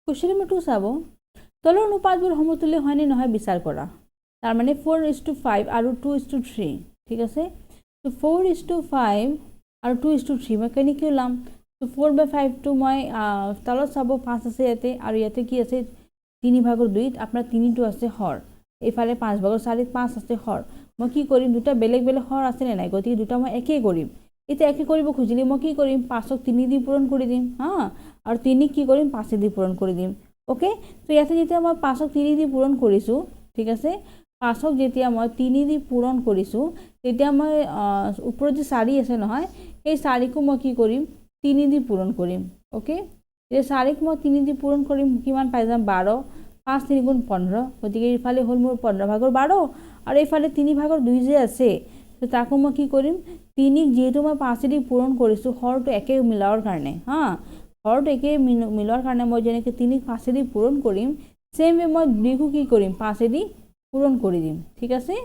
Question number 2 চাব, তলৰ অনুপাতবোৰ সমতুল্য হয়নে নহয় বিচাৰ কৰা। তাৰমানে 4:5 আৰু 2:3, ঠিক আছে। ত' 4:5 আৰু 2:3 মই কেনেকৈ ওলাম? ত' ফ'ৰ বাই ফাইভটো মই তলত চাব, পাঁচ আছে ইয়াতে আৰু ইয়াতে কি আছে? তিনি ভাগৰ দুইত আপোনাৰ তিনিটো আছে হৰ। এইফালে পাঁচ ভাগৰ চাৰিত পাঁচ আছে হৰ। মই কি কৰিম? দুটা বেলেগ বেলেগ হৰ আছেনে নাই? গতিকে দুটা মই একেই কৰিম। এতিয়া একে কৰিব খুজিলে মই কি কৰিম? পাঁচক তিনি দি পূৰণ কৰি দিম, হা, আৰু তিনিক কি কৰিম? পাঁচেদি পূৰণ কৰি দিম। অ'কে, ত' ইয়াতে যেতিয়া মই পাঁচক তিনি দি পূৰণ কৰিছোঁ, ঠিক আছে, পাঁচক যেতিয়া মই তিনি দি পূৰণ কৰিছোঁ, তেতিয়া মই ওপৰত যে চাৰি আছে নহয়, সেই চাৰিকো মই কি কৰিম? তিনি দি পূৰণ কৰিম। অ'কে, এতিয়া চাৰিক মই তিনি দি পূৰণ কৰিম, কিমান পাই যাম? 12। পাঁচ তিনি গুণ 15। গতিকে এইফালে হ'ল মোৰ 15 ভাগৰ 12 আৰু এইফালে তিনি ভাগৰ দুই যে আছে, তাকো মই কি কৰিম? তিনিক যিহেতু মই পাঁচেদি পূৰণ কৰিছোঁ, হৰটো একে মিলোৱাৰ কাৰণে, হা, হৰটো একে মিলোৱাৰ কাৰণে মই যেনেকৈ তিনিক পাঁচেদি পূৰণ কৰিম, ছেম ৱে মই দুইকো কি কৰিম? পাঁচেদি পূৰণ কৰি দিম। ঠিক আছে,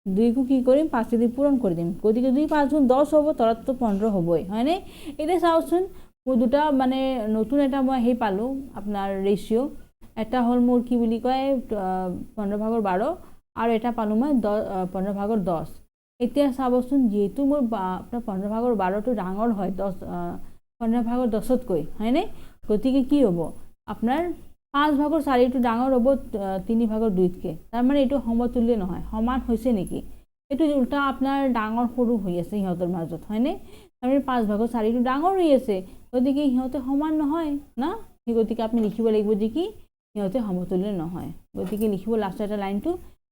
দুইকো কি কৰিম? পাঁচেদি পূৰণ কৰি দিম। গতিকে দুই পাঁচ গুণ 10 হ'ব, তলততো 15 হ'বই, হয়নে? এতিয়া চাওকচোন, মোৰ দুটা মানে নতুন এটা মই সেই পালোঁ আপোনাৰ ৰেচিঅ'। এটা হ'ল মোৰ কি বুলি কয়, 15 ভাগৰ 12 আৰু এটা পালোঁ মই 15 ভাগৰ 10। এতিয়া চাবচোন, যিহেতু মোৰ আপোনাৰ 15 ভাগৰ 12টো ডাঙৰ হয় 15 ভাগৰ 10তকৈ, হয়নে? গতিকে কি হ'ব? আপোনাৰ পাঁচ ভাগৰ চাৰিটো ডাঙৰ হ'ব তিনি ভাগৰ দুইতকৈ। তাৰমানে এইটো সমতুল্য নহয়। সমান হৈছে নেকি? এইটো উল্টা আপোনাৰ ডাঙৰ সৰু হৈ আছে সিহঁতৰ মাজত, হয়নে? তাৰমানে পাঁচ ভাগৰ চাৰিটো ডাঙৰ হৈ আছে, গতিকে সিহঁতে সমান নহয় না। সেই গতিকে আপুনি লিখিব লাগিব যে কি সিহঁতে সমতুল্য নহয়। গতিকে লিখিব লাষ্টৰ এটা লাইনটো,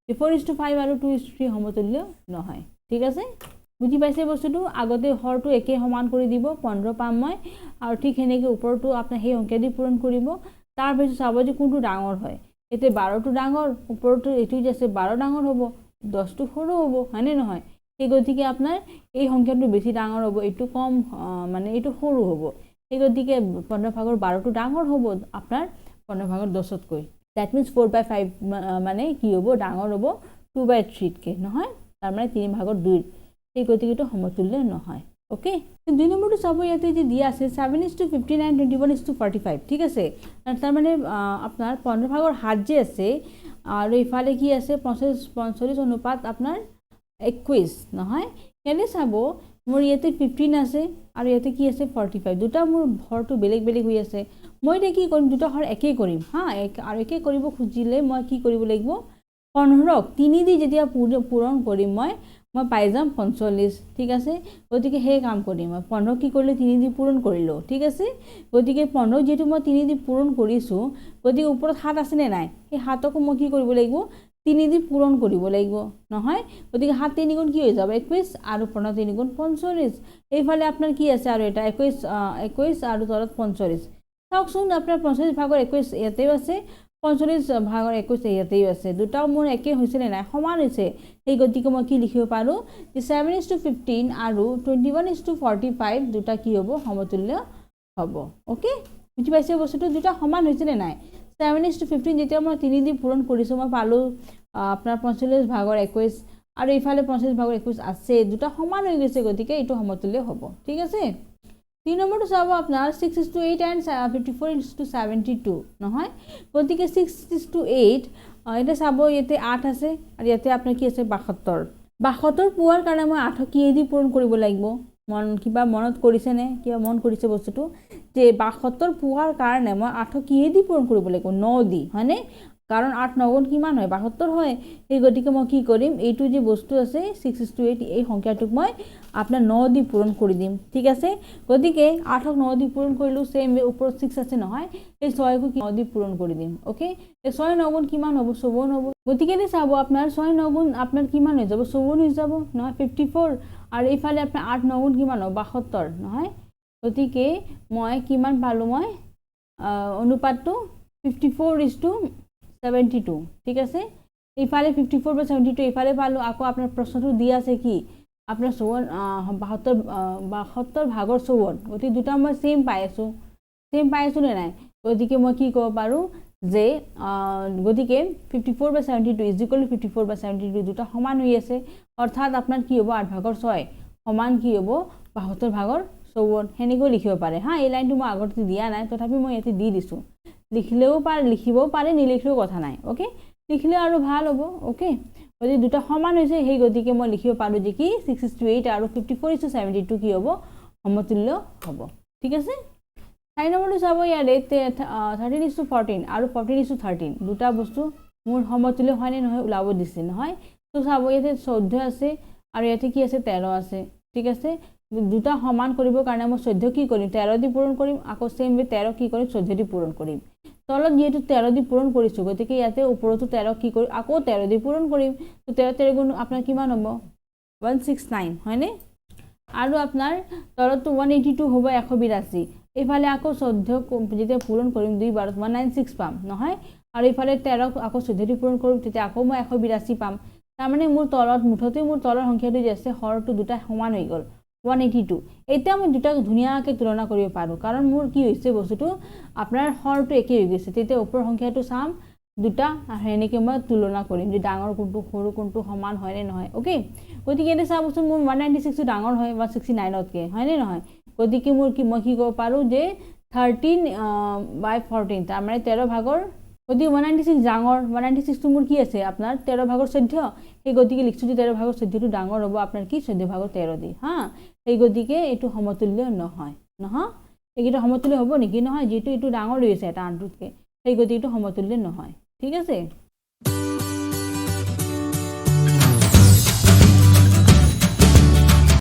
4:5 আৰু 2:3 সমতুল্য নহয়। ঠিক আছে, বুজি পাইছে বস্তুটো? আগতে হৰটো একে সমান কৰি দিব, 15 পাম মই, আৰু ঠিক সেনেকৈ ওপৰটো আপোনাৰ সেই সংখ্যা দি পূৰণ কৰিব। তাৰপিছত চাব যে কোনটো ডাঙৰ হয়। এতিয়া 12টো ডাঙৰ, ওপৰটো এইটো যে আছে 12 ডাঙৰ হ'ব, 10টো সৰু হ'ব, হয়নে নহয়? সেই গতিকে আপোনাৰ এই সংখ্যাটো বেছি ডাঙৰ হ'ব, এইটো কম, মানে এইটো সৰু হ'ব। সেই গতিকে 15 ভাগৰ 12টো ডাঙৰ হ'ব আপোনাৰ 15 ভাগৰ 10তকৈ। That means 4 by 5 মানে কি হ'ব? ডাঙৰ হ'ব 2/3তকৈ, নহয়? তাৰমানে তিনি ভাগৰ দুইৰ। সেই গতিকে এইটো সমতুল্য নহয়। অ'কে, 2 নম্বৰটো চাব, ইয়াতে যে দিয়া আছে 7:59, 21:45, ঠিক আছে। তাৰমানে আপোনাৰ 15 ভাগৰ সাত যে আছে আৰু ইফালে কি আছে? 45 অনুপাত আপোনাৰ 21, নহয়? ইয়াতে চাব, মোৰ ইয়াতে 15 আছে আৰু ইয়াতে কি আছে? 45। দুটা মোৰ হৰটো বেলেগ বেলেগ হৈ আছে। মই এতিয়া কি কৰিম? দুটা হৰ একেই কৰিম, হা। আৰু একেই কৰিব খুজিলে মই কি কৰিব লাগিব? 15ক তিনি দি যেতিয়া পূৰণ কৰিম, মই পাই যাম 45, ঠিক আছে। গতিকে সেই কাম কৰিম মই। 15 কি কৰিলোঁ? তিনি দি পূৰণ কৰিলোঁ, ঠিক আছে। গতিকে 15 যিহেতু মই তিনি দি পূৰণ কৰিছোঁ, গতিকে ওপৰত সাত আছেনে নাই? সেই সাতকো মই কি কৰিব লাগিব? তিনি দি পূৰণ কৰিব লাগিব, নহয়? গতিকে সাত তিনি গুণ কি হৈ যাব? 21 আৰু 15 তিনি গুণ 45। এইফালে আপোনাৰ কি আছে? আৰু এটা 21, 21 আৰু তলত 45। চাওকচোন, আপোনাৰ 45 ভাগৰ 21 ইয়াতেও আছে, 45 ভাগৰ 21 ইয়াতেও আছে। দুটাও মোৰ একে হৈছেনে নাই? সমান হৈছে। সেই গতিকে মই কি লিখিব পাৰোঁ যে 7:15 আৰু 21:45 দুটা কি হ'ব? সমতুল্য হ'ব। অ'কে, বুজি পাইছে বস্তুটো? দুটা সমান হৈছেনে নাই? 7:15 যেতিয়া মই তিনি দি পূৰণ কৰিছোঁ, মই পালোঁ আপোনাৰ 45 ভাগৰ 21 আৰু ইফালে 45 ভাগৰ 21 আছে, দুটা সমান হৈ গৈছে। গতিকে এইটো সমতুল্য হ'ব। ঠিক আছে, 3 নম্বৰটো চাব, আপোনাৰ 6:8 and 54:72, নহয়? গতিকে 6:8, এতিয়া চাব, ইয়াতে আঠ আছে আৰু ইয়াতে আপোনাৰ কি আছে? 72। 72 পোৱাৰ কাৰণে মই আঠক কিহেদি পূৰণ কৰিব লাগিব? মন কিবা মনত কৰিছেনে? কিবা মন কৰিছে বস্তুটো যে 72 পোৱাৰ কাৰণে মই আঠক কিহেদি পূৰণ কৰিব লাগিব? ন দি, হয়নে? কাৰণ আঠ নগুণ কিমান হয়? 72 হয়। সেই গতিকে মই কি কৰিম? এইটো যে বস্তু আছে 6:8, এই সংখ্যাটোক মই আপোনাৰ ন দি পূৰণ কৰি দিম। ঠিক আছে, গতিকে আঠক ন দি পূৰণ কৰিলোঁ। ছেইম ওপৰত ছিক্স আছে নহয়, এই ছয়কো ন দি পূৰণ কৰি দিম। অ'কে, এই ছয় নগুণ কিমান হ'ব? 54 হ'ব। গতিকে এতিয়া চাব, আপোনাৰ ছয় নগুণ আপোনাৰ কিমান হৈ যাব? 54 হৈ যাব, নহয়? 54। আৰু এইফালে আপোনাৰ আঠ নগুণ কিমান হ'ব? 72, নহয়? গতিকে মই কিমান পালোঁ? মই অনুপাতটো 54:72, ঠিক আছে। এইফালে 54 বাই 72 এইফালে পালোঁ। আকৌ আপোনাৰ প্ৰশ্নটো দি আছে কি? আপোনাৰ 54, 72, 72 ভাগৰ 54। গতিকে দুটা মই ছেইম পাই আছোঁ। ছেইম পাই আছোঁ নে নাই? গতিকে মই কি ক'ব পাৰোঁ যে গতিকে 54 by 72 is equal to 54 by 72, দুটা সমান হৈ আছে। অৰ্থাৎ আপোনাৰ কি হ'ব? আঠ ভাগৰ ছয় সমান কি হ'ব? 72 ভাগৰ 54। সেনেকৈও লিখিব পাৰে, হা। এই লাইনটো মই আগতে দিয়া নাই, তথাপি মই ইয়াতে দি দিছোঁ। লিখিলেও পাৰে, লিখিবও পাৰে, নিলিখিলেও কথা নাই। অ'কে, লিখিলে আৰু ভাল হ'ব। অ'কে, গতিকে দুটা সমান হৈছে, সেই গতিকে মই লিখিব পাৰোঁ যে কি 6:8 আৰু 54:72 কি হ'ব? সমতুল্য হ'ব। ঠিক আছে, 4 নম্বৰটো চাব। ইয়াৰে 13:14 আৰু 14:13 দুটা বস্তু মোৰ সমতুল্য হয়নে নহয় ওলাব দিছে, নহয়? ত' চাব, ইয়াতে 14 আছে আৰু ইয়াতে কি আছে? 13 আছে। ঠিক আছে, দুটা সমান কৰিবৰ কাৰণে মই 14 কি কৰিম? 13 দি পূৰণ কৰিম। আকৌ ছেম ৱে 13 কি কৰিম? 14 দি পূৰণ কৰিম। তলত যিহেতু 13 দি পূৰণ কৰিছোঁ, গতিকে ইয়াতে ওপৰতো 13 কি কৰিম? আকৌ 13 দি পূৰণ কৰিম। ত' 13 13 গুণ আপোনাৰ কিমান হ'ব? 169, হয়নে? আৰু আপোনাৰ তলতটো 182 হ'ব, 182। এইফালে আকৌ 14 যেতিয়া পূৰণ কৰিম দুই বাৰত, 196 পাম, নহয়? আৰু এইফালে 13 আকৌ 14 দি পূৰণ কৰিম, তেতিয়া আকৌ মই 182 পাম। তাৰমানে মোৰ তলত মুঠতে মোৰ তলৰ সংখ্যাটো যে আছে, হৰটো দুটা সমান হৈ গ'ল, 182। এতিয়া মই দুটাক ধুনীয়াকৈ তুলনা কৰিব পাৰোঁ, কাৰণ মোৰ কি হৈছে, বস্তুটো আপোনাৰ হৰটো একেই হৈ গৈছে। তেতিয়া ওপৰৰ সংখ্যাটো চাম দুটা আৰু সেনেকৈ মই তুলনা কৰিম যে ডাঙৰ কোনটো, সৰু কোনটো, সমান হয়নে নহয়। অ'কে, গতিকে এতিয়া চাবচোন, মোৰ 196টো ডাঙৰ হয় 169তকৈ, হয়নে নহয়? গতিকে মোৰ কি, মই কি ক'ব পাৰোঁ যে 13/14, তাৰমানে 13 ভাগৰ, গতিকে 196 ডাঙৰ। 196টো মোৰ কি আছে আপোনাৰ? 13 ভাগৰ 14। সেই গতিকে লিখিছোঁ যে 13 ভাগৰ 14টো ডাঙৰ হ'ব আপোনাৰ কি 14 ভাগৰ 13 দি। হা, সেই গতিকে এইটো সমতুল্য নহয়, নহয়? এইকেইটা সমতুল্য হ'ব নেকি? নহয়, যিহেতু এইটো ডাঙৰ হৈ আছে এটা আনটোতকৈ, সেই গতিকে এইটো সমতুল্য নহয়। ঠিক আছে।